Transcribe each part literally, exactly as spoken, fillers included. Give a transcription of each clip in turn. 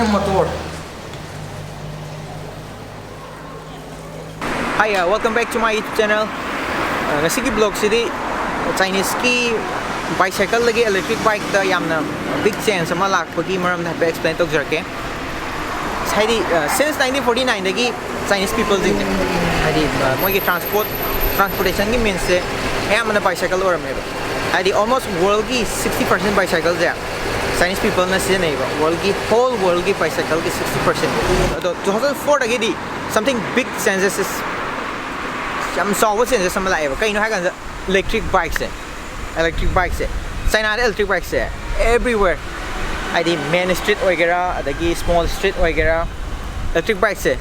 Motor. Hi, uh, welcome back to my YouTube channel. Uh, ꯉꯁꯤꯒꯤ vlogꯁꯤꯗꯤ Chineseꯀꯤ bicycleꯗꯒꯤ electric bikeꯇ ꯌꯥꯝꯅ big change ꯑꯃ ꯂꯥꯛꯄꯒꯤ ꯃꯔꯝꯗ ꯍꯥꯏꯐꯦꯠ explain ꯇꯧꯖꯔꯛꯀꯦ꯫ ꯍꯥꯏꯗꯤ, uh, since nineteen forty nineꯗꯒꯤ Chinese peopleꯁꯤꯡꯁꯦ, ꯍꯥꯏꯗꯤ, uh, ꯃꯣꯏꯒꯤ transport transportationꯒꯤ meansꯁꯦ ꯑꯌꯥꯝꯕꯅ bicycle ꯑꯣꯏꯔꯝꯃꯦꯕ꯫ ꯍꯥꯏꯗꯤ almost worldꯀꯤ sixty percent bicycleꯁꯦ Chinese peopleꯅ ꯁꯤꯖꯤꯟꯅꯩꯕ, worldꯀꯤ, whole worldꯀꯤ bicycleꯒꯤ sixty percent꯫ ꯑꯗꯣ two thousand fourꯗꯒꯤꯗꯤ something big changes, ꯌꯥꯝ ꯆꯥꯎꯕ changes ꯑꯃ ꯂꯥꯛꯑꯦꯕ꯫ ꯀꯩꯅꯣ ꯍꯥꯏꯀꯥꯟꯗ electric bikeꯁꯦ, electric bikeꯁꯦ, Chinaꯗ electric bikeꯁꯦ everywhere, ꯍꯥꯏꯗꯤ main street ꯑꯣꯏꯒꯦꯔꯥ, ꯑꯗꯒꯤ small street ꯑꯣꯏꯒꯦꯔꯥ, electric bikeꯁꯦ,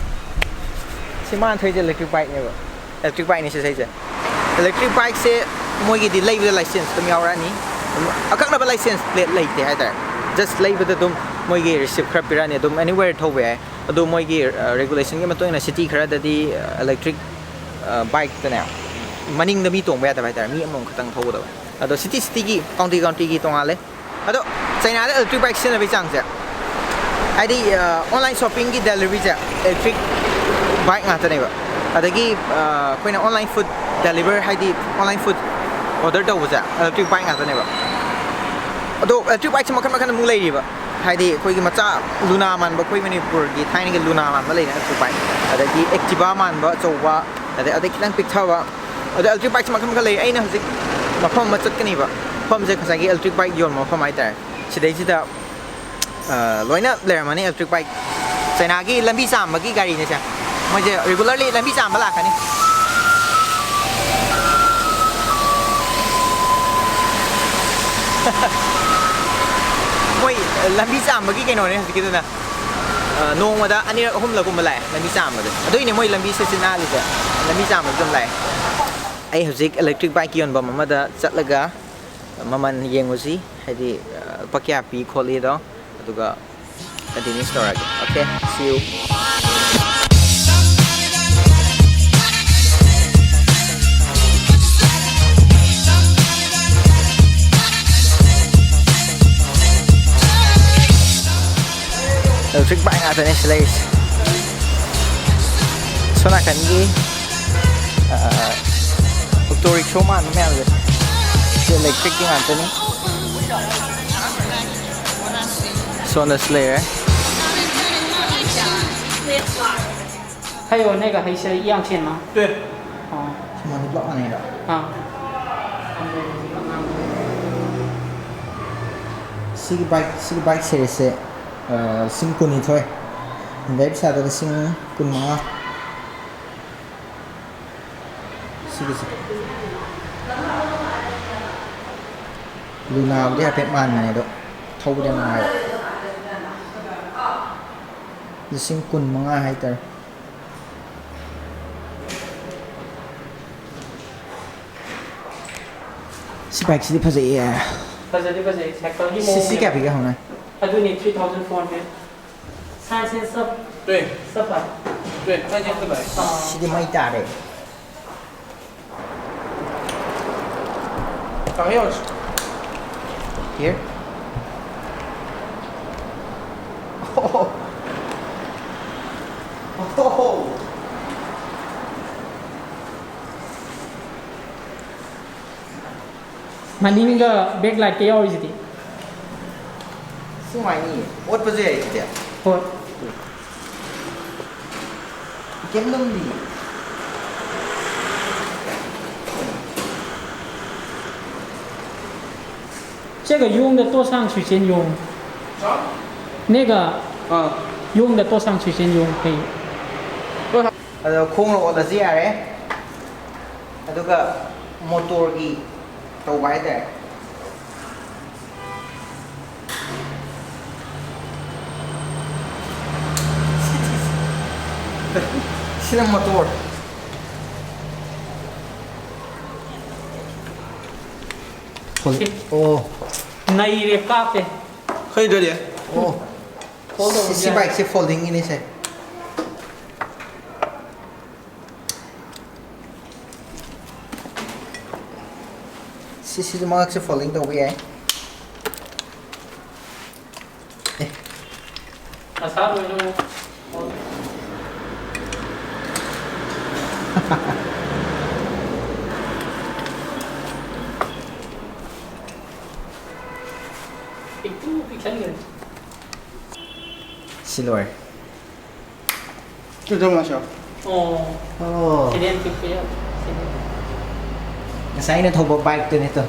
ꯁꯤ ꯃꯥꯅ ꯊꯧꯔꯤꯁꯦ electric bikeꯅꯦꯕ꯫ Electric bikeꯅꯤ ꯁꯤ ꯊꯧꯔꯤꯁꯦ꯫ Electric bikeꯁꯦ ꯃꯣꯏꯒꯤꯗꯤ ꯂꯩꯕꯗ license ꯑꯗꯨꯝ ꯌꯥꯎꯔꯛꯑꯅꯤ꯫ ꯑꯀꯛꯅꯕ license plate ꯂꯩꯇꯦ ꯍꯥꯏꯇꯥꯔꯦ꯫ Just ꯂꯩꯕꯗ ꯑꯗꯨꯝ ꯃꯣꯏꯒꯤ receipt ꯈꯔ ꯄꯤꯔꯛꯑꯅꯤ, ꯑꯗꯨꯝ anywhere ꯊꯧꯕ ꯌꯥꯏ꯫ ꯑꯗꯣ ꯃꯣꯏꯒꯤ, ꯑ, regulationꯒꯤ ꯃꯇꯨꯡ ꯏꯟꯅ city ꯈꯔꯗꯗꯤ, ꯑ, electric, ꯑ, bikeꯇꯅꯦ ꯃꯅꯤꯡꯗ ꯃꯤ ꯇꯣꯡꯕ ꯌꯥꯗꯕ ꯍꯥꯏꯇꯥꯔꯦ, ꯃꯤ ꯑꯃꯃꯝ ꯈꯛꯇꯪ ꯊꯧꯒꯗꯕ꯫ ꯑꯗꯣ city cityꯒꯤ, county countyꯒꯤ ꯇꯣꯉꯥꯜꯂꯦ꯫ ꯑꯗꯣ Chinaꯗ electric bike ꯁꯤꯖꯤꯟꯅꯕꯒꯤ ꯆꯥꯡꯁꯦ, ꯍꯥꯏꯗꯤ, ꯑ, online shoppingꯒꯤ deliveryꯁꯦ electric bike ꯉꯥꯛꯇꯅꯦꯕ꯫ ꯑꯗꯒꯤ, ꯑ, ꯑꯩꯈꯣꯏꯅ online food deliver, ꯍꯥꯏꯗꯤ online food order ꯇꯧꯕꯁꯦ electric bike ꯉꯥꯛꯇꯅꯦꯕ꯫ ꯑꯗꯣ electric bikeꯁꯦ ꯃꯈꯜ ꯃꯈꯜ ꯑꯃꯨꯛ ꯂꯩꯔꯤꯕ꯫ ꯍꯥꯏꯗꯤ ꯑꯩꯈꯣꯏꯒꯤ ꯃꯆꯥ Luna ꯃꯥꯟꯕ, ꯑꯩꯈꯣꯏ ꯃꯅꯤꯄꯨꯔꯒꯤ ꯊꯥꯏꯅꯒꯤ Luna ꯃꯥꯟꯕ ꯂꯩꯅ electric bike, ꯑꯗꯒꯤ Activa ꯃꯥꯟꯕ ꯑꯆꯧꯕ, ꯑꯗꯩ, ꯑꯗꯩ ꯈꯤꯇꯪ ꯄꯤꯛꯊꯕ, ꯑꯗꯩ electric bikeꯁꯦ ꯃꯈꯜ ꯃꯈꯜ ꯂꯩ꯫ ꯑꯩꯅ ꯍꯧꯖꯤꯛ ꯃꯐꯝ ꯑꯃ ꯆꯠꯀꯅꯤꯕ, ꯃꯐꯝꯁꯦ ꯉꯁꯥꯏꯒꯤ electric bike ꯌꯣꯟꯕ ꯃꯐꯝ ꯍꯥꯏꯇꯥꯔꯦ꯫ ꯁꯤꯗꯩꯁꯤꯗ, ꯑ, ꯂꯣꯏꯅ ꯂꯩꯔꯝꯃꯅꯤ electric bike꯫ Chinaꯒꯤ ꯂꯝꯕꯤ ꯆꯥꯝꯕꯒꯤ ꯒꯥꯔꯤꯅꯦꯁꯦ꯫ ꯃꯣꯏꯁꯦ regularly ꯂꯝꯕꯤ ꯆꯥꯝꯕ ꯂꯥꯛꯀꯅꯤ꯫ ꯃꯣꯏ ꯂꯝꯕꯤ ꯆꯥꯝꯕꯒꯤ ꯀꯩꯅꯣꯅꯦ ꯍꯧꯖꯤꯛꯀꯤꯗꯨꯅ꯫ ꯑ, ꯅꯣꯡꯃꯗ ꯑꯅꯤꯔꯛ ꯑꯍꯨꯝꯂꯛꯀꯨꯝꯕ ꯂꯥꯛꯑꯦ ꯂꯝꯕꯤ ꯆꯥꯝꯕꯗ꯫ ꯑꯗꯨꯏꯅꯦ ꯃꯣꯏ ꯂꯝꯕꯤ ꯁꯤꯠ ꯁꯤꯠ ꯅꯥꯜꯂꯤꯁꯦ꯫ ꯂꯝꯕꯤ ꯆꯥꯝꯕꯗ ꯑꯗꯨꯝ ꯂꯥꯛꯑꯦ꯫ ꯑꯩ ꯍꯧꯖꯤꯛ electric bike ꯌꯣꯟꯐꯝ ꯑꯃꯗ ꯆꯠꯂꯒ ꯃꯃꯜ ꯌꯦꯡꯉꯨꯁꯤ, ꯍꯥꯏꯗꯤ, ꯑ, ꯂꯨꯄꯥ ꯀꯌꯥ ꯄꯤ ꯈꯣꯠꯂꯤꯗꯣ, ꯑꯗꯨꯒ continue ꯇꯧꯔꯒꯦ꯫ Okay, see you. Electric bike ꯉꯥꯛꯇꯅꯦ ꯁꯤ ꯂꯩꯔꯤꯁꯦ꯫ ꯁꯣꯝ ꯅꯥꯀꯟꯒꯤ, ꯑ, auto rickshaw ꯃꯥꯟꯕ ꯃꯌꯥꯝꯁꯦ ꯁꯤ electricꯀꯤ ꯉꯥꯛꯇꯅꯤ꯫ ꯁꯣꯝꯗꯁꯨ ꯂꯩꯔꯦ꯫ 还有那个黑色一样钱吗？对。哦。 ꯁꯨꯃꯥꯏꯅ ꯄꯨꯂꯞ ꯃꯥꯟꯅꯩꯔꯣ? ꯑꯥ꯫ ꯁꯤꯒꯤ bike, ꯁꯤꯒꯤ bike series ꯁꯦ, ꯑ, ꯂꯤꯁꯤꯡ ꯀꯨꯟꯅꯤꯊꯣꯏ꯫ ꯒꯥꯔꯤ ꯄꯩꯁꯥꯗ ꯂꯤꯁꯤꯡ ꯀꯨꯟꯃꯉꯥ꯫ ꯁꯤꯒꯤꯁꯦ꯫ ꯂꯨꯅꯥꯕꯨꯗꯤ ꯍꯥꯏꯐꯦꯠ ꯃꯥꯟꯕꯅꯦ ꯑꯗꯣ ꯊꯧꯕꯗꯤ ꯌꯥꯝ ꯅꯨꯡꯉꯥꯏꯕ꯫ ꯂꯤꯁꯤꯡ ꯀꯨꯟꯃꯉꯥ ꯍꯥꯏꯇꯥꯔꯦ꯫ ꯁꯤ bike ꯁꯤꯗꯤ ꯐꯖꯩꯌꯦ꯫ ꯐꯖꯗꯤ ꯐꯖꯩ, cycle ꯒꯤ ꯁꯤ, ꯁꯤ ꯃꯑꯣꯡꯅꯦꯕ꯫ ꯀꯌꯥ ꯄꯤꯒꯦ ꯍꯧꯅ? ꯑꯗꯨꯅꯤ, three thousand four hundred꯫ ꯁꯥꯏꯖꯁꯦ ꯆꯞ-, 对， ꯆꯞ ꯃꯥꯟꯅꯩ꯫ 对，再见四百。 ꯑꯥ꯫ ꯁꯤꯗꯤ ꯃꯩ ꯇꯥꯔꯦ꯫ 打开钥匙。 Here. Oh. Oh. ꯃꯅꯤꯡꯒ back light ꯀ ꯌꯥꯎꯔꯤꯁꯤꯗꯤ꯫ ꯁꯨꯃꯥꯏꯅ ꯑꯣꯠꯄꯁꯨ ꯌꯥꯏ ꯁꯤꯗꯤ꯫ ꯍꯣꯏ꯫ ꯀꯩꯝ ꯂꯨꯝꯗꯤ꯫ 这个用的多长时间用？啥？那个，啊。用的多长时间用可以？ ꯑꯗꯣ ꯈꯣꯡꯅ ꯑꯣꯠꯂꯁꯨ ꯌꯥꯔꯦ꯫ ꯑꯗꯨꯒ motor ꯒꯤ ꯇꯧꯕ ꯍꯥꯏꯇꯥꯔꯦ꯫ ꯁꯤꯅ motor꯫ Fold-, ꯑꯣ꯫ ꯅꯩꯔꯦ, ꯀꯥꯞꯄꯦ꯫ ꯈꯪꯗ꯭ꯔꯗꯤ꯫ ꯑꯣ꯫ Fold ꯇꯧꯕꯁꯨ ꯁꯤ, ꯁꯤ ꯌꯥꯏ꯫ Bike ꯁꯦ folding ꯒꯤꯅꯦ ꯁꯦ꯫ ꯁꯤ, ꯁꯤꯁꯨ ꯃꯉꯛꯁꯦ folding ꯇꯧꯕ ꯌꯥꯏ꯫ ꯑꯦ꯫ ꯑꯁꯥ ꯂꯣꯏꯔꯣ꯫ ꯄꯤꯛꯇ꯭ꯔꯨ ꯄꯤꯛꯁꯟꯈ꯭ꯔꯦ꯫ ꯁꯤ ꯂꯣꯏꯔꯦ꯫ ꯆꯨꯗ ꯃꯥꯁꯨ꯫ ꯑꯣ꯫ ꯑꯣ꯫ ꯁꯤꯗꯦꯟ ꯄꯤꯛꯄ ꯌꯥꯎ-, ꯁꯤꯗꯦꯟ꯫ ꯉꯁꯥꯏ ꯑꯩꯅ ꯊꯧꯕ ꯕꯥꯏꯛꯇꯨꯅꯦ ꯇꯣ꯫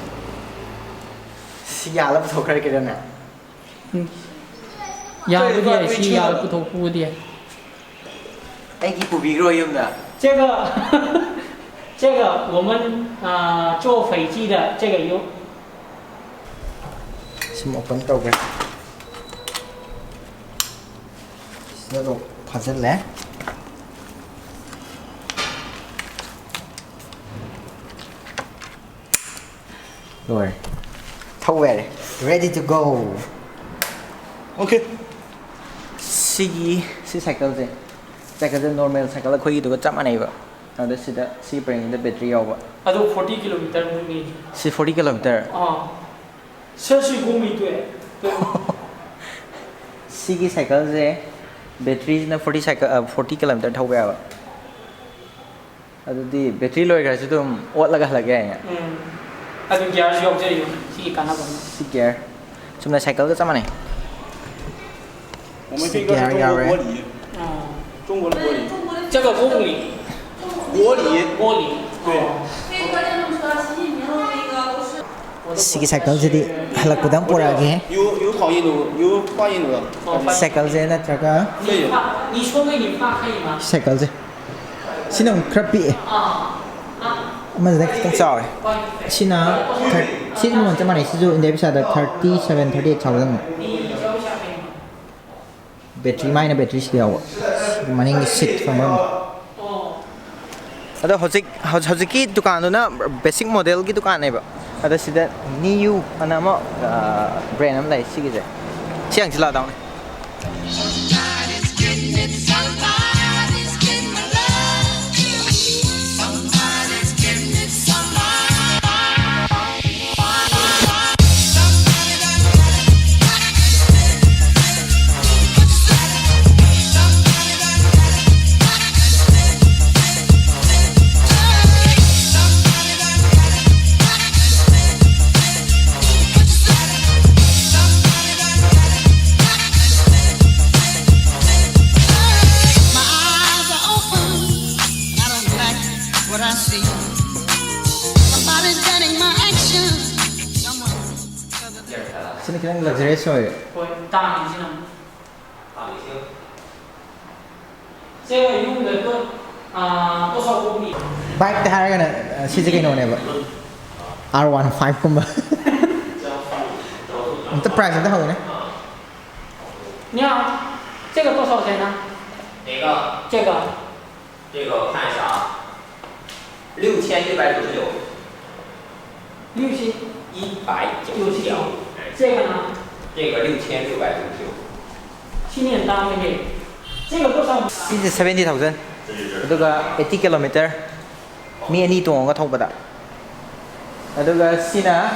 ꯁꯤ ꯌꯥꯜꯂ ꯄꯨꯊꯣꯛꯈ꯭ꯔꯦ ꯀꯩꯅꯣꯅꯦ꯫ ꯎꯝ꯫ ꯌꯥꯕꯗꯤ ꯌꯥꯏ, ꯁꯤ ꯌꯥꯜꯂ ꯄꯨꯊꯣꯛꯄꯕꯨꯗꯤ ꯌꯥꯏ꯫ ꯑꯩꯒꯤ ꯄꯨꯕꯤꯈ꯭ꯔꯣ ꯌꯨꯝꯗ꯫ 这个，这个我们，啊，做斐济的，这个有 ꯁꯤꯃ ꯑꯣꯄꯟ ꯇꯧꯈ꯭ꯔꯦ꯫ ꯁꯤꯗ ꯑꯗꯨꯝ ꯐꯥꯖꯤꯜꯂꯦ꯫ ꯂꯣꯏꯔꯦ꯫ ꯊꯧꯕ ꯌꯥꯔꯦ꯫ Ready to go꯫ OK꯫ ꯁꯤꯒꯤ, ꯁꯤ ꯁꯥꯏꯀꯜꯁꯦ, ꯁꯥꯏꯀꯜꯁꯦ ꯅꯣꯔꯃꯦꯜ ꯁꯥꯏꯀꯜ ꯑꯩꯈꯣꯏꯒꯤꯗꯨꯒ ꯆꯞ ꯃꯥꯟꯅꯩꯕ꯫ ꯑꯗ ꯁꯤꯗ, ꯁꯤ ꯄꯔꯦꯡꯁꯤꯗ ꯕꯦꯇ꯭ꯔꯤ ꯌꯥꯎꯕ꯫ ꯑꯗꯨ forty kilometer ꯃꯨꯛꯅꯤ꯫ ꯁꯤ forty kilometer꯫ ꯑꯥ꯫ ꯁꯦ, ꯁꯤ ꯒꯨꯝꯃꯤ ꯇꯨ꯫ ꯁꯤꯒꯤ ꯁꯥꯏꯀꯜꯁꯦ ꯕꯦꯇ꯭ꯔꯤꯁꯤꯅ forty ꯁꯥꯏꯀꯜ, ꯑ, forty kilometer ꯊꯧꯕ ꯌꯥꯕ꯫ ꯑꯗꯨꯗꯤ ꯕꯦꯇ꯭ꯔꯤ ꯂꯣꯏꯈ꯭ꯔꯁꯨ ꯑꯗꯨꯝ ꯑꯣꯠꯂꯒ ꯍꯜꯂꯛ ꯌꯥꯏꯅꯦ꯫ ꯎꯝ꯫ ꯑꯗꯨ ꯒꯤꯌꯥꯔꯁꯨ ꯌꯥꯎꯖꯩꯌꯦ꯫ ꯁꯤꯒꯤ ꯀꯥꯟꯅꯕ ꯑꯃ꯫ ꯁꯤ ꯒꯤꯌꯥꯔ꯫ ꯆꯨꯝꯅ ꯁꯥꯏꯀꯜꯒ ꯆꯞ ꯃꯥꯟꯅꯩ꯫ 我们这个是中国玻璃。 ꯁꯤ ꯒꯤꯌꯥꯔ ꯌꯥꯎꯔꯦ꯫ 啊。中国的玻璃。这个玻璃。玻璃。玻璃。对。哦。 ꯁꯤꯒꯤ ꯁꯥꯏꯀꯜꯁꯤꯗꯤ ꯍꯜꯂꯛꯄꯗ ꯑꯃ ꯄꯨꯔꯛꯑꯒꯦ꯫ 有，有好印度，有放印度的。哦，放-， ꯁꯥꯏꯀꯜꯁꯦ ꯅꯠꯇ꯭ꯔꯒ 你放，你说给你放可以吗？ ꯁꯥꯏꯀꯜꯁꯦ꯫ ꯁꯤꯅ ꯑꯃꯨꯛ ꯈꯔ ꯄꯤꯛꯑꯦ꯫ 啊，啊。 ꯑꯃꯁꯤꯅ ꯈꯤꯇꯪ ꯆꯥꯎꯔꯦ꯫ 放一个。 ꯁꯤꯅ ꯊꯥꯔ-, ꯁꯤ ꯃꯃꯜ ꯆꯞ ꯃꯥꯟꯅꯩ꯫ ꯁꯤꯁꯨ ꯏꯟꯗꯤꯌꯥ ꯄꯩꯁꯥꯗ thirty seven, thirty eight ꯁꯥꯕ ꯆꯪꯉꯦ꯫ 你交一下可以吗？ ꯕꯦꯇ꯭ꯔꯤ, ꯃꯥꯏꯅ ꯕꯦꯇ꯭ꯔꯤ ꯁꯤꯗ ꯌꯥꯎꯕ꯫ ꯃꯅꯤꯡꯒꯤ ꯁꯤꯠ ꯐꯪꯕ ꯑꯃ꯫ ꯑꯗꯣ ꯍꯧꯖꯤꯛ, ꯍꯧꯖꯤꯛ, ꯍꯧꯖꯤꯛꯀꯤ ꯗꯨꯀꯥꯟꯗꯨꯅ basic modelꯒꯤ ꯗꯨꯀꯥꯟꯅꯦꯕ꯫ ꯑꯗꯣ ꯁꯤꯗ Niu ꯑꯅ ꯑꯃ, ꯑ, brand ꯑꯃ ꯂꯩ ꯁꯤꯒꯤꯁꯦ꯫ ꯁꯤ ꯌꯥꯡꯁꯤꯜꯂꯛꯑꯗꯧꯅꯦ꯫ Luxurious ꯑꯣꯏꯔꯦ꯫ ꯍꯣꯏ, ꯇꯥꯡꯉꯤ ꯁꯤꯅ ꯑꯃꯨꯛ꯫ 这个用的多，啊，多少公里？ Bike ꯇ ꯍꯥꯏꯔꯒꯅ ꯑ, ꯁꯤꯁꯦ ꯀꯩꯅꯣꯅꯦꯕ, R one five ꯀꯨꯝꯕ꯫ ꯑꯝꯇ price ꯑꯝꯇ ꯍꯪꯉꯨꯅꯦ꯫ 你好，这个多少钱呢？哪个？这个。这个我看一下啊，六千一百九十九。六千。一百九十九。这个呢？这个六千六百九十九。去年当的这个多少？ ꯁꯤꯁꯦ seventy thousand, ꯑꯗꯨꯒ eighty kilometer, ꯃꯤ ꯑꯅꯤ ꯇꯣꯡꯉꯒ ꯊꯧꯕꯗ꯫ ꯑꯗꯨꯒ ꯁꯤꯅ,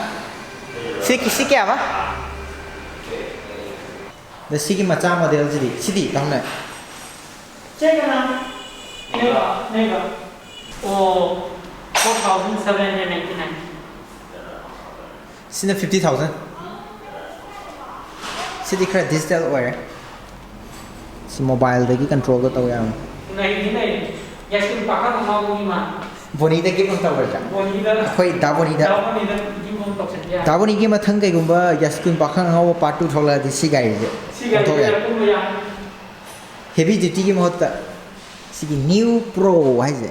ꯁꯤ, ꯁꯤ ꯀꯌꯥꯕ? ꯑꯗ ꯁꯤꯒꯤ ꯃꯆꯥ model ꯁꯤꯗꯤ, ꯁꯤꯗꯤ ꯇꯥꯃꯣꯅꯦ꯫ 这个呢？那个，那个。哦，four thousand seven hundred ninety nine。 ꯁꯤꯅ fifty thousand꯫ ꯁꯤꯗꯤ ꯈꯔ digital ꯑꯣꯏꯔꯦ꯫ ꯁꯤ mobile ꯗꯒꯤ control ꯒ ꯇꯧ ꯌꯥꯔꯝꯃꯦ꯫ ꯅꯩꯗꯤ ꯅꯩ꯫ ꯌꯥꯏꯁꯀꯨꯜ ꯄꯥꯈꯪ ꯑꯉꯥꯎꯕꯒꯤ ꯃꯥꯟ꯫ ꯕꯣꯅꯤꯗ gift ꯑꯃ ꯇꯧꯔꯁꯦ꯫ ꯕꯣꯅꯤꯗ꯫ ꯑꯩꯈꯣꯏ ꯗꯥ ꯕꯣꯅꯤꯗ꯫ ꯗꯥ ꯕꯣꯅꯤꯗ gift ꯑꯃ ꯇꯧꯁꯟꯕ ꯌꯥꯏ꯫ ꯗꯥ ꯕꯣꯅꯤꯒꯤ ꯃꯊꯪ ꯀꯩꯒꯨꯝꯕ ꯌꯥꯏꯁꯀꯨꯜ ꯄꯥꯈꯪ ꯑꯉꯥꯎꯕ part two ꯊꯣꯛꯂꯛꯑꯗꯤ ꯁꯤ ꯒꯥꯔꯤꯁꯦ ꯁꯤ ꯒꯥꯔꯤꯁꯦ ꯑꯣꯟꯊꯣꯛ ꯌꯥꯏ꯫ ꯑꯣꯟꯊꯣꯛꯄ ꯌꯥꯏ꯫ Heavy duty ꯒꯤ ꯃꯍꯨꯠꯇ ꯁꯤꯒꯤ New Pro ꯍꯥꯏꯁꯦ꯫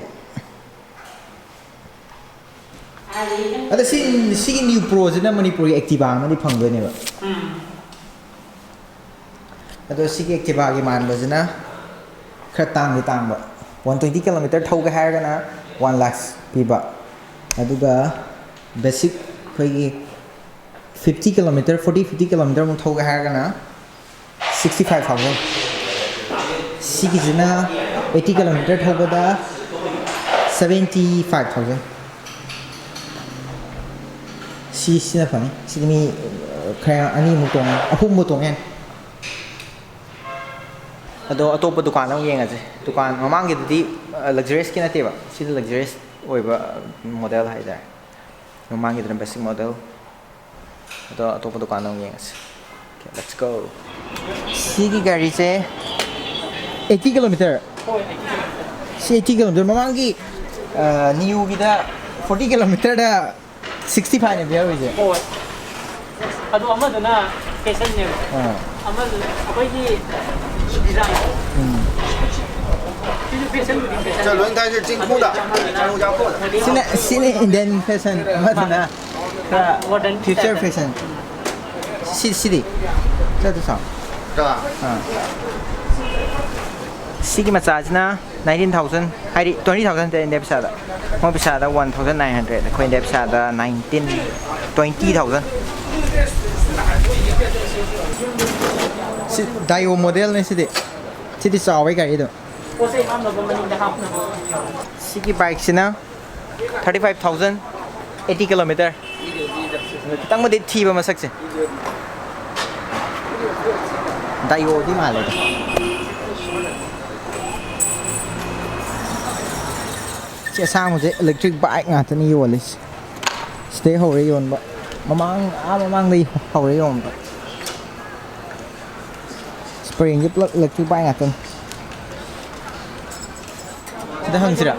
ꯑꯗ ꯁꯤ, ꯁꯤꯒꯤ New Pro ꯁꯤꯅ ꯃꯅꯤꯄꯨꯔꯒꯤ Activa ꯑꯃꯗꯤ ꯐꯪꯗꯣꯏꯅꯦꯕ꯫ ꯎꯝ꯫ ꯑꯗꯣ ꯁꯤꯒꯤ Activa ꯒꯤ ꯃꯥꯟꯕꯁꯤꯅ ꯈꯔ ꯇꯥꯡꯗꯤ ꯇꯥꯡꯕ, one twenty kilometer ꯊꯧꯒꯦ ꯍꯥꯏꯔꯒꯅ one lakh ꯄꯤꯕ, ꯑꯗꯨꯒ basic ꯑꯩꯈꯣꯏꯒꯤ fifty kilometer, forty fifty kilometer ꯃꯨꯛ ꯊꯧꯒꯦ ꯍꯥꯏꯔꯒꯅ sixty five thousand꯫ ꯁꯤꯒꯤꯁꯤꯅ eighty kilometer ꯊꯧꯕꯗ seventy five thousand꯫ ꯁꯤ, ꯁꯤꯅ ꯐꯅꯤ꯫ ꯁꯤꯗꯤ ꯃꯤ, ꯑ, ꯈꯔ ꯑꯅꯤꯃꯨꯛ ꯇꯣꯡꯉꯦ, ꯑꯍꯨꯝꯃꯨꯛ ꯇꯣꯡꯉꯦ꯫ ꯑꯗꯣ ꯑꯇꯣꯞꯄ ꯗꯨꯀꯥꯟ ꯑꯃꯨꯛ ꯌꯦꯡꯉꯁꯦ꯫ ꯗꯨꯀꯥꯟ ꯃꯃꯥꯡꯒꯤꯗꯨꯗꯤ, ꯑ, luxurious ꯀꯤ ꯅꯠꯇꯦꯕ꯫ ꯁꯤꯗꯤ luxurious ꯑꯣꯏꯕ, ꯑ, model ꯍꯥꯏꯇꯥꯔꯦ꯫ ꯃꯃꯥꯡꯒꯤꯗꯨꯅ basic model꯫ ꯑꯗꯣ ꯑꯇꯣꯞꯄ ꯗꯨꯀꯥꯟꯗ ꯑꯃꯨꯛ ꯌꯦꯡꯉꯁꯤ꯫ Okay, let's go. ꯁꯤꯒꯤ ꯒꯥꯔꯤꯁꯦ eighty kilometer꯫ ꯁꯤ eighty kilometer꯫ ꯃꯃꯥꯡꯒꯤ, ꯑ, Neo ꯒꯤꯗ forty kilometer ꯗ sixty five ꯅꯦ ꯄꯤꯔꯝꯃꯤꯁꯦ꯫ ꯑꯗꯣ ꯑꯃꯗꯨꯅ ꯐꯦꯁꯟꯅꯦꯕ꯫ ꯑꯥ꯫ ꯑꯃꯗꯨꯅ ꯑꯩꯈꯣꯏꯒꯤ ꯗꯤꯖꯥꯏꯟ꯫ ꯎꯝ꯫ ꯁꯤꯁꯨ ꯐꯦꯁꯟꯕꯨꯗꯤ ꯐꯦꯁꯟ꯫ 这轮胎是进库的，进入加货的。 ꯁꯤꯅ ꯁꯤꯅ Indian fashion, ꯑꯃꯗꯨꯅ ꯈꯔ ꯃꯣꯗꯔꯟ future ꯇꯥꯏꯞꯇ꯫ Fashion꯫ ꯁꯤ ꯁꯤꯗꯤ ꯆꯠꯇ ꯁꯥꯎ꯫ 这个 ꯑꯥ꯫ ꯁꯤꯒꯤ ꯃꯆꯥꯁꯤꯅ nineteen thousand, ꯍꯥꯏꯗꯤ twenty thousand ꯏꯟꯗꯤꯌꯥ ꯄꯩꯁꯥꯗ꯫ ꯃꯣꯏ ꯄꯩꯁꯥꯗ one thousand nine hundred, ꯑꯩꯈꯣꯏ ꯏꯟꯗꯤꯌꯥ ꯄꯩꯁꯥꯗ nineteen, twenty thousand꯫ ꯁꯤ Daewoo modelꯅꯦ ꯁꯤꯗꯤ꯫ ꯁꯤꯗꯤ ꯆꯥꯎꯋꯦ ꯒꯥꯔꯤꯗꯣ꯫ ꯄꯣꯠ ꯆꯩ ꯍꯥꯞꯅꯕ ꯃꯅꯤꯡꯗ ꯍꯥꯞꯅꯕ꯫ ꯁꯤꯒꯤ bikeꯁꯤꯅ thirty five thousand, eighty kilometer꯫ ꯈꯤꯇꯪꯕꯨꯗꯤ ꯊꯤꯕ ꯃꯁꯛꯁꯦ꯫ Daewooꯗꯤ ꯃꯥꯜꯂꯦ꯫ ꯁꯤ ꯑꯁꯥꯡꯕꯁꯦ electric bike ꯉꯥꯛꯇꯅꯤ ꯌꯣꯜꯂꯤꯁꯦ꯫ ꯁꯤꯗꯩ ꯍꯧꯔꯦ ꯌꯣꯟꯕ꯫ ꯃꯃꯥꯡ, ꯑꯥ ꯃꯃꯥꯡꯗꯩ ꯍꯧꯔꯦ ꯌꯣꯟꯕ꯫ ꯁꯤ ꯄꯔꯦꯡꯁꯦ ꯄꯨꯂꯞ electric bike ꯉꯥꯛꯇꯅꯤ꯫ ꯁꯤꯗ ꯍꯪꯁꯤꯔꯥ?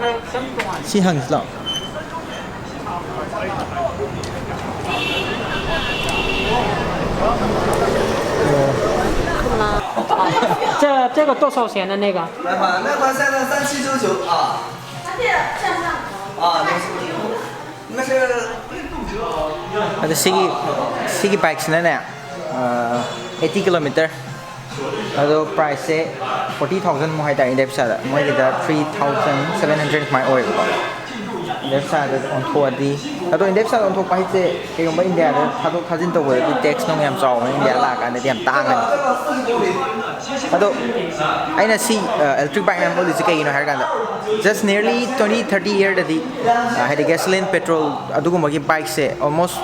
ꯁꯤ ꯍꯪꯁꯤ ꯂꯥꯛꯑꯣ꯫ 这这个多少钱的那个？ 来吧，那个现在三七九九啊。啊，那是 ꯑꯗꯣ ꯁꯤꯒꯤ, ꯁꯤꯒꯤ bikeꯁꯤꯅꯅꯦ, ꯑ, eighty kilometer꯫ ꯑꯗꯣ priceꯁꯦ forty thousand ꯃꯨꯛ ꯍꯥꯏꯇꯥꯔꯦ, ꯏꯟꯗꯤꯌꯥ ꯄꯩꯁꯥꯗ꯫ ꯃꯣꯏꯒꯤꯗ three thousand seven hundred ꯁꯨꯃꯥꯏꯅ ꯑꯣꯏꯌꯦꯕꯀꯣ, ꯏꯟꯗꯤꯌꯥ ꯄꯩꯁꯥꯗ ꯑꯣꯟꯊꯣꯛꯑꯗꯤ꯫ ꯑꯗꯣ ꯏꯟꯗꯤꯌꯥ ꯄꯩꯁꯥꯗ ꯑꯣꯟꯊꯣꯛꯄ ꯍꯥꯏꯁꯦ, ꯀꯩꯒꯨꯝꯕ ꯏꯟꯗꯤꯌꯥꯗ ꯊꯥꯗꯣꯛ ꯊꯥꯖꯤꯟ ꯇꯧꯕꯗꯗꯤ tax ꯅꯨꯡ ꯌꯥꯝ ꯆꯥꯎꯕꯅꯤꯅ, ꯏꯟꯗꯤꯌꯥ ꯂꯥꯛꯑꯀꯥꯟꯗꯗꯤ ꯌꯥꯝ ꯇꯥꯡꯉꯅꯤ꯫ ꯑꯗꯣ ꯑꯩꯅ ꯁꯤ, ꯑ, electric bike ꯃꯌꯥꯝ ꯑꯣꯜꯂꯤꯁꯦ ꯀꯩꯒꯤꯅꯣ ꯍꯥꯏꯔꯀꯥꯟꯗ, just nearly twenty thirty yearꯗꯗꯤ, ꯑ, ꯍꯥꯏꯗꯤ gasoline, petrol ꯑꯗꯨꯒꯨꯝꯕꯒꯤ bikeꯁꯦ almost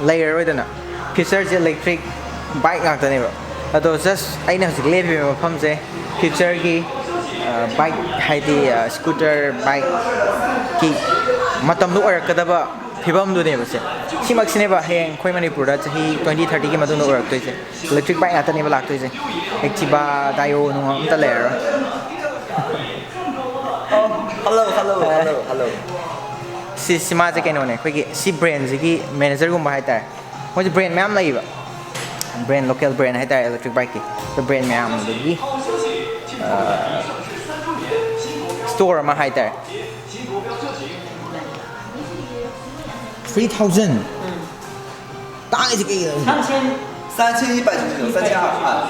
ꯂꯩꯔꯔꯣꯏꯗꯅ꯫ Futureꯁꯦ electric bike ꯉꯥꯛꯇꯅꯦꯕ꯫ ꯑꯗꯣ just ꯑꯩꯅ ꯍꯧꯖꯤꯛ ꯂꯦꯞꯄꯤꯕ ꯃꯐꯝꯁꯦ futureꯒꯤ, ꯑ, bike, ꯍꯥꯏꯗꯤ, ꯑ, scooter bikeꯀꯤ ꯃꯇꯝꯗꯣ ꯑꯣꯏꯔꯛꯀꯗꯕ ꯐꯤꯕꯝꯗꯨꯅꯦꯕ ꯁꯦ꯫ ꯁꯤꯃꯛꯁꯤꯅꯦꯕ ꯍꯌꯦꯡ ꯑꯩꯈꯣꯏ ꯃꯅꯤꯄꯨꯔꯗ ꯆꯍꯤ twenty thirtyꯒꯤ ꯃꯇꯨꯡꯗ ꯑꯣꯏꯔꯛꯇꯣꯏꯁꯦ꯫ Electric bike ꯉꯥꯛꯇꯅꯦꯕ ꯂꯥꯛꯇꯣꯏꯁꯦ꯫ Activa, Daewoo ꯅꯨꯡ ꯑꯝꯇ ꯂꯩꯔꯔꯣꯏ꯫ Hello, hello, hello, hello. ꯁꯤ, ꯁꯤ ꯃꯥꯁꯦ ꯀꯩꯅꯣꯅꯦ, ꯑꯩꯈꯣꯏꯒꯤ ꯁꯤ brandꯁꯤꯒꯤ managerꯒꯨꯝꯕ ꯍꯥꯏꯇꯥꯔꯦ꯫ ꯑꯩꯈꯣꯏꯁꯦ ꯕ꯭ꯔꯦꯟ ꯃꯌꯥꯝ ꯂꯩꯌꯦꯕ, ꯕ꯭ꯔꯦꯟ, ꯂꯣꯀꯦꯜ ꯕ꯭ꯔꯦꯟ ꯍꯥꯏꯇꯥꯔꯦ, ꯏꯂꯦꯛꯇ꯭ꯔꯤꯛ ꯕꯥꯏꯛꯀꯤ꯫ ꯑꯗꯨ ꯕ꯭ꯔꯦꯟ ꯃꯌꯥꯝꯗꯨꯒꯤ ꯁ꯭ꯇꯣꯔ ꯑꯃ ꯍꯥꯏꯇꯥꯔꯦ꯫ Three thousand? ꯇꯥꯡꯉꯤꯁꯦ ꯀꯩꯒꯤꯅꯣ? 三千一百九十九，三千二。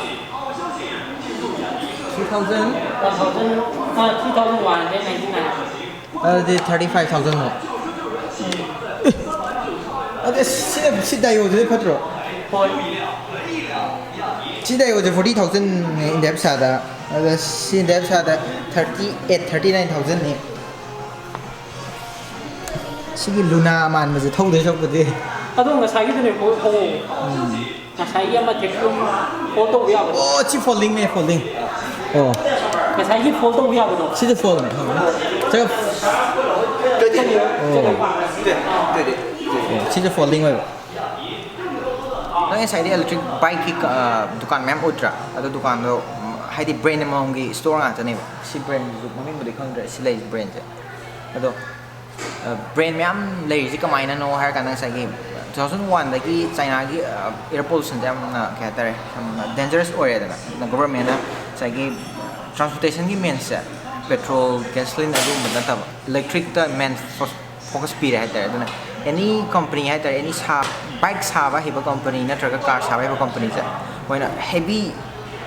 Three thousand? One thousand, uh, three thousand one hundred ninety nine. ꯑꯗꯨꯗꯤ thirty five thousand ꯃꯨꯛ꯫ ꯑꯗ ꯁꯤꯗ, ꯁꯤ ꯗꯥꯏꯌꯣꯁꯤꯗꯤ ꯐꯠꯇ꯭ꯔꯣ? ꯍꯣꯏ꯫ ꯁꯤ ꯗꯥꯏꯌꯣꯁꯦ forty thousand ꯅꯦ ꯏꯟꯗꯤꯌꯥ ꯄꯩꯁꯥꯗ꯫ ꯑꯗ ꯁꯤ ꯏꯟꯗꯤꯌꯥ ꯄꯩꯁꯥꯗ thirty eight, thirty nine thousand ꯅꯤ꯫ ꯁꯤꯒꯤ ꯂꯨꯅꯥ ꯃꯥꯟꯕꯁꯦ ꯊꯧꯗꯣꯏ ꯁꯔꯨꯛꯄꯨꯗꯤ꯫ ꯑꯗꯣ ꯉꯁꯥꯏꯒꯤꯗꯨꯅꯦ ꯐꯣꯜ ꯇꯧ꯫ ꯎꯝ꯫ ꯉꯁꯥꯏꯒꯤ ꯑꯃ ꯊꯦꯛ ꯐꯣꯜ ꯇꯧꯕ ꯌꯥꯕꯗꯣ꯫ ꯑꯣ, ꯁꯤ ꯐꯣꯜꯗꯤꯡꯅꯦ, ꯐꯣꯜꯗꯤꯡ꯫ ꯑꯣ꯫ ꯉꯁꯥꯏꯒꯤ ꯐꯣꯜ ꯇꯧꯕ ꯌꯥꯕꯗꯣ꯫ ꯁꯤꯁꯦ ꯐꯣꯜꯅꯦ꯫ ꯁꯤꯒ-, 对对对对对对。 ꯑꯣ, ꯁꯤꯁꯦ ꯐꯣꯜꯗꯤꯡ ꯑꯣꯏꯕ꯫ ꯅꯪ ꯉꯁꯥꯏꯗꯤ ꯏꯂꯦꯛꯇ꯭ꯔꯤꯛ ꯕꯥꯏꯛꯀꯤ ꯀ-, ꯑ, ꯗꯨꯀꯥꯟ ꯃꯌꯥꯝ ꯎꯠꯇ꯭ꯔꯥ? ꯑꯗꯣ ꯗꯨꯀꯥꯟꯗꯣ, ꯎꯝ, ꯍꯥꯏꯗꯤ ꯕ꯭ꯔꯦꯟ ꯑꯃꯃꯝꯒꯤ ꯁ꯭ꯇꯣꯔ ꯉꯥꯛꯇꯅꯦꯕ꯫ ꯁꯤ ꯕ꯭ꯔꯦꯟꯁꯤꯁꯨ ꯃꯃꯤꯡꯕꯨꯗꯤ ꯈꯪꯗ꯭ꯔꯦ, ꯁꯤ ꯂꯩꯔꯤꯁꯦ ꯕ꯭ꯔꯦꯟꯁꯦ꯫ ꯑꯗꯣ, ꯑ, ꯕ꯭ꯔꯦꯟ ꯃꯌꯥꯝ ꯂꯩꯔꯤꯁꯦ ꯀꯃꯥꯏꯅꯅꯣ ꯍꯥꯏꯔ ꯀꯥꯟꯗ, ꯉꯁꯥꯏꯒꯤ two thousand one ꯗꯒꯤ ꯆꯥꯏꯅꯥꯒꯤ, ꯑ, air pollution ꯁꯦ ꯌꯥꯝꯅ, ꯀꯩ ꯍꯥꯏꯇꯥꯔꯦ, ꯌꯥꯝꯅ dangerous ꯑꯣꯏꯔꯦꯗꯅ꯫ ꯑꯗꯨꯅ government ꯅ ꯉꯁꯥꯏꯒꯤ transportation ꯒꯤ main ꯁꯦ petrol, gasoline ꯑꯗꯨꯒꯨꯝꯕ ꯅꯠꯇꯕ, electric ꯇ main fo-, focus ꯄꯤꯔꯦ ꯍꯥꯏꯇꯥꯔꯦ꯫ ꯑꯗꯨꯅ any company ꯍꯥꯏꯇꯥꯔꯦ, any ꯁꯥ-, ꯕꯥꯏꯛ ꯁꯥꯕ ꯍꯩꯕ company ꯅꯠꯇ꯭ꯔꯒ car ꯁꯥꯕ ꯍꯩꯕ company ꯁꯦ ꯃꯣꯏꯅ heavy,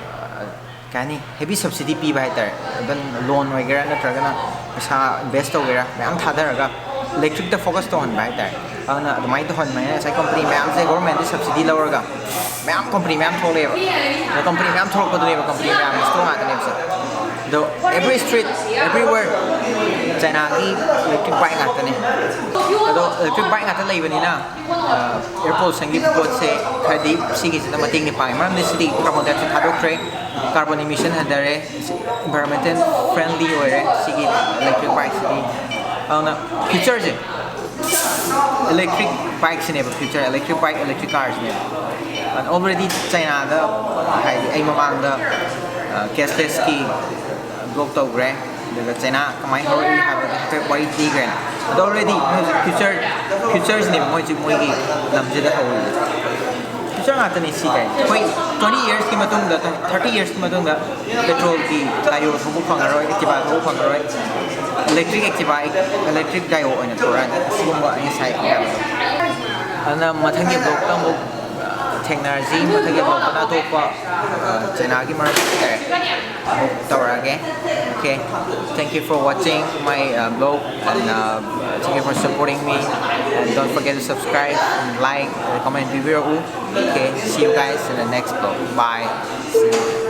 ꯑ, ꯀꯩ ꯍꯥꯏꯅꯤ, heavy subsidy ꯄꯤꯕ ꯍꯥꯏꯇꯥꯔꯦ꯫ ꯑꯗꯨꯝ loan ꯑꯣꯏꯒꯦꯔꯥ ꯅꯠꯇ꯭ꯔꯒꯅ ꯄꯩꯁꯥ invest ꯇꯧꯒꯦꯔꯥ ꯃꯌꯥꯝ ꯊꯥꯗꯔꯒ electric ꯇ focus ꯇꯧꯍꯟꯕ ꯍꯥꯏꯇꯥꯔꯦ꯫ ꯑꯗꯨꯅ ꯑꯗꯨꯃꯥꯏꯅ ꯇꯧꯍꯟꯕꯅꯤꯅ ꯉꯁꯥꯏ company ꯃꯌꯥꯝꯁꯦ government ꯇ subsidy ꯂꯧꯔꯒ ꯃꯌꯥꯝ company ꯃꯌꯥꯝ ꯊꯣꯛꯂꯛꯑꯦꯕ꯫ ꯑꯗꯣ company ꯃꯌꯥꯝ ꯊꯣꯛꯂꯛꯄꯗꯨꯅꯦꯕ company ꯃꯌꯥꯝ store ꯉꯥꯛꯇꯅꯦꯕꯁꯦ꯫ ꯑꯗꯣ every street, everywhere ꯆꯥꯏꯅꯥꯒꯤ electric bike ꯉꯥꯛꯇꯅꯦ꯫ ꯑꯗꯣ electric bike ꯉꯥꯛꯇ ꯂꯩꯕꯅꯤꯅ, ꯑ, air pollution ꯒꯤ ꯄꯣꯠꯁꯦ ꯈꯔꯗꯤ ꯁꯤꯒꯤꯁꯤꯅ ꯃꯇꯦꯡꯗꯤ ꯄꯥꯡꯉꯦ꯫ ꯃꯔꯝꯗꯤ ꯁꯤꯗꯤ carbon dioxide ꯊꯥꯗꯣꯛꯇ꯭ꯔꯦ, carbon emission ꯍꯟꯊꯔꯦ, environmental friendly ꯑꯣꯏꯔꯦ ꯁꯤꯒꯤ electric bike ꯁꯤꯗꯤ꯫ ꯑꯗꯨꯅ future ꯁꯦ electric bike ꯁꯤꯅꯦꯕ future, electric bike, electric car ꯁꯤꯅꯦꯕ꯫ And already ꯆꯥꯏꯅꯥꯗ, ꯍꯥꯏꯗꯤ ꯑꯩ ꯃꯃꯥꯡꯗ, ꯑ, cashless ꯀꯤ vlog ꯇꯧꯈ꯭ꯔꯦ꯫ ꯑꯗꯨꯒ ꯆꯩꯅꯥ ꯀꯃꯥꯏꯅ ꯍꯧꯔꯛꯏ ꯍꯥꯏꯕꯗꯤ ꯍꯥꯏꯐꯦꯠ ꯋꯥꯔꯤ ꯄꯤꯈ꯭ꯔꯦꯅ꯫ ꯑꯗꯣ already ꯃꯣꯏ ꯍꯧꯖꯤꯛ future, futureꯁꯤꯅꯦꯕ ꯃꯣꯏ ꯍꯧꯖꯤꯛ ꯃꯣꯏꯒꯤ ꯂꯝꯁꯤꯗ ꯍꯧꯔꯤꯁꯦ꯫ Future ꯉꯥꯛꯇꯅꯤ ꯁꯤ ꯀꯥꯏ꯫ ꯑꯩꯈꯣꯏ twenty yearsꯀꯤ ꯃꯇꯨꯡꯗ, thirty yearsꯀꯤ ꯃꯇꯨꯡꯗ petrolꯒꯤ Daewoo ꯊꯧꯕ ꯐꯪꯉꯔꯣꯏ, Activa ꯊꯧꯕ ꯐꯪꯉꯔꯣꯏ, electric Activa, electric Daewoo ꯑꯣꯏꯅ ꯊꯧꯔꯛꯑꯅꯤ꯫ ꯑꯁꯤꯒꯨꯝꯕ ꯑꯩ ꯉꯁꯥꯏ ꯍꯥꯏꯕꯗꯣ꯫ ꯑꯗꯨꯅ ꯃꯊꯪꯒꯤ vlogꯇ ꯑꯃꯨꯛ ꯊꯦꯡꯅꯔꯁꯤ꯫ ꯃꯊꯪꯒꯤ vlogꯇꯅ ꯑꯇꯣꯞꯄ, ꯑ, ꯆꯩꯅꯥꯒꯤ ꯃꯔꯝ ꯍꯥꯏꯇꯥꯔꯦ ꯑꯃꯨꯛ ꯇꯧꯔꯛꯑꯒꯦ꯫ Okay, thank you for watching my, uh, vlog and, uh, thank you for supporting me, and don't forget to subscribe and like and comment ꯄꯤꯕꯤꯔꯛꯎ꯫ Okay, see you guys in the next vlog. Bye.